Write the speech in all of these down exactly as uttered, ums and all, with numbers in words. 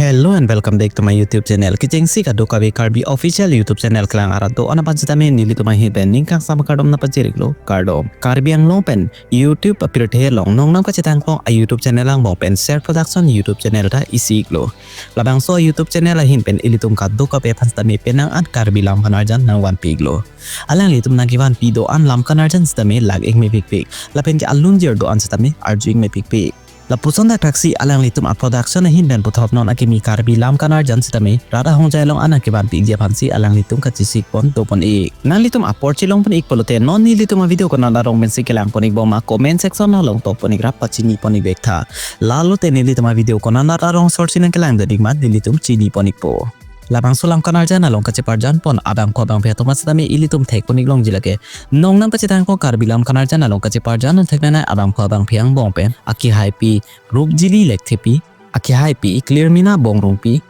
Hello and welcome back to my YouTube channel. Kechengsi kadokave Karbi official YouTube channel kelang arat do-an aphan sitame nelitum ahin pen ning kangsam kardom nangpachiriklo, kardom. Karbi Anglong pen YouTube apirthe along nongnam kachethanglong a YouTube channel angbong pen Ser Production YouTube channel ta isi-iklo. Labangso YouTube channel ahin pen ilitum kadokave aphan sitame penang an Karbi lam kanarjan nangvanpi-iklo. Alanglitum nangkevanpi do-an lam kanarjan sitame lang-ik mepikpik. Lapen ke alunjir do-an sitame arju-ik mepikpik. Lapuson thakthak si alanglitum a production ahin pen puthot non akimi Karbi lam kanarjan sitame rat ahongjai along an nangkevanpi-ikji aphansi alanglitum kachesik pon dopon-ik. Nanglitum apor chelong pon-ik pulote non nelitum a video konat arong pensi kelang pon-ikbom ma comment section along tok pon-ik ra pachini pon-ik vek tha. Lalote nelitum a video konat arong sorsi nangkelang dun-ik ma nelitum chini pon-ikpo. Labangso lam kanarjan along kacheparjan pon abangphu abangphi atum sitame ilitum thek pon-ik longji lake. Nongnam kachethanglong Karbi lam kanarjan along kacheparjan theknanai abangphu abangphi angbong pen akehaipi Rupjili Lekthepi, akehaipi Clearmina Bongrungpi,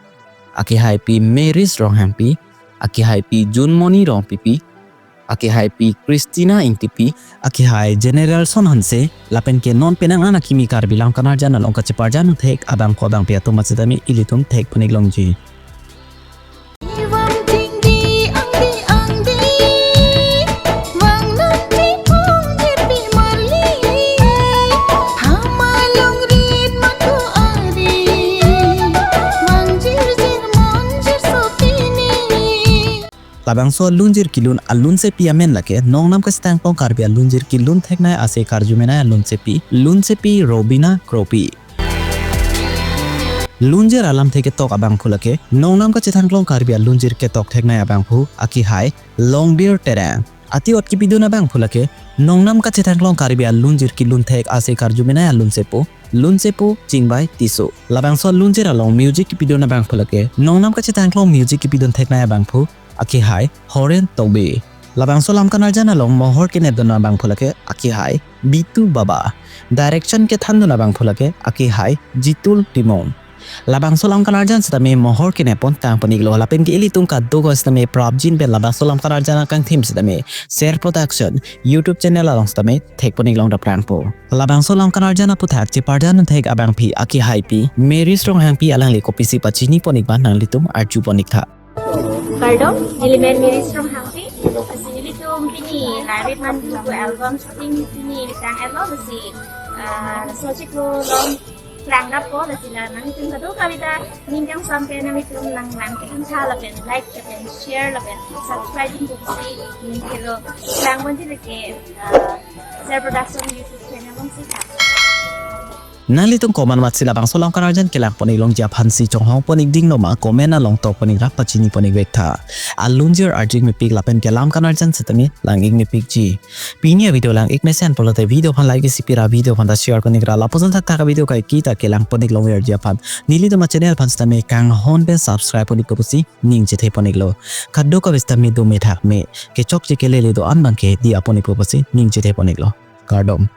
akehaipi Maris Ronghangpi, akehaipi Junmoni Rongpipi, akehaipi Christina Ingtipi, akehai Generalson Hanse, lapen ke non penang an akimi Karbi lam kanarjan along kacheparjan thek abangphu abangphi atum sitame ilitum thek pon-ik longji. Vang tingdi angdi angdi, vang nunti pung jirpi marli, hama longrit matu ari, vang jirjir monjir sopini. Labangso alunjir kelun alunsepi amen lake nongnam kachethanglong Karbi alunjir kelun theknai ase karjumenai alunsepi, lunsepi Robina Kropi. Lunjir alamthe ketok abangphu lake nongnam kachethanglong Karbi alunjir ketok theknai abangphu akehai Longbir Terang. Ati-ot kepidun abangphu lake nongnam kachethanglong Karbi alunjir kelun thek ase karjumenai alunsepo, lunsepo Chingbai Tisso. Labangso alunjir along music kepidun abangphu lake nongnam kachethanglong music kepidun theknai abangphu akehai Horen Tokbi. Labangso lam kanarjan along mohor kenepdun abangphu lake akehai Bitu Baba. Direction kethandun abangphu lake akehai Jitul Timung. Labangso lam kanarjan sitame mohor kenep pon tang pon-iklo lapen ke ilitum kadokave sitame prapjin pen labangso lam kanarjan akangthim sitame Ser Production YouTube channel along sitame thek pon-ik long daprangpo. Labangso lam kanarjan aputhak cheparjan thek abangphi akehaipi Maris Ronghangpi alangli kopisi pachini pon-ik ma nanglitum arju pon-ik tha. Kardom, neli men Maris Ronghangpi. Lasi nelitum pini Larit Mandu pu album shooting pini ketang-etlo lasi, ah, laso chiklo along kelang rappo lasi la nanglitum kadokave ta ning kangsam pen nanglitum nanglang kethantha lapen like lapen share lapen subscribe pu pusi ning kelo kelang ponji lake, ah, Ser Production YouTube channel alongsi tha. Nanglitum komat matsi labangso lam kanarjan kelang pon-ik longji aphansi chonghong pon-ik dinglo ma comment along tok pon-ik ra pachini pon-ik vek tha. Alunjir arju-ik mepik lapen ke lam kanarjan sitame lang-ik mepikji. Pini a video lang-ik mesen pulote video aphan like isi pi ra video aphan ta share pon-ik ra lapuson thakthak a video kaike ta kelang pon-ik longverji aphan nelitum a channel aphan sitame kanghon pen subscribe pon-ikpo pusi ning chethe pon-iklo. Kadokave sitame dome thakme kechokche kelele do-an abangke diya pon-ikpo pusi ning chethe pon-iklo. Kardom.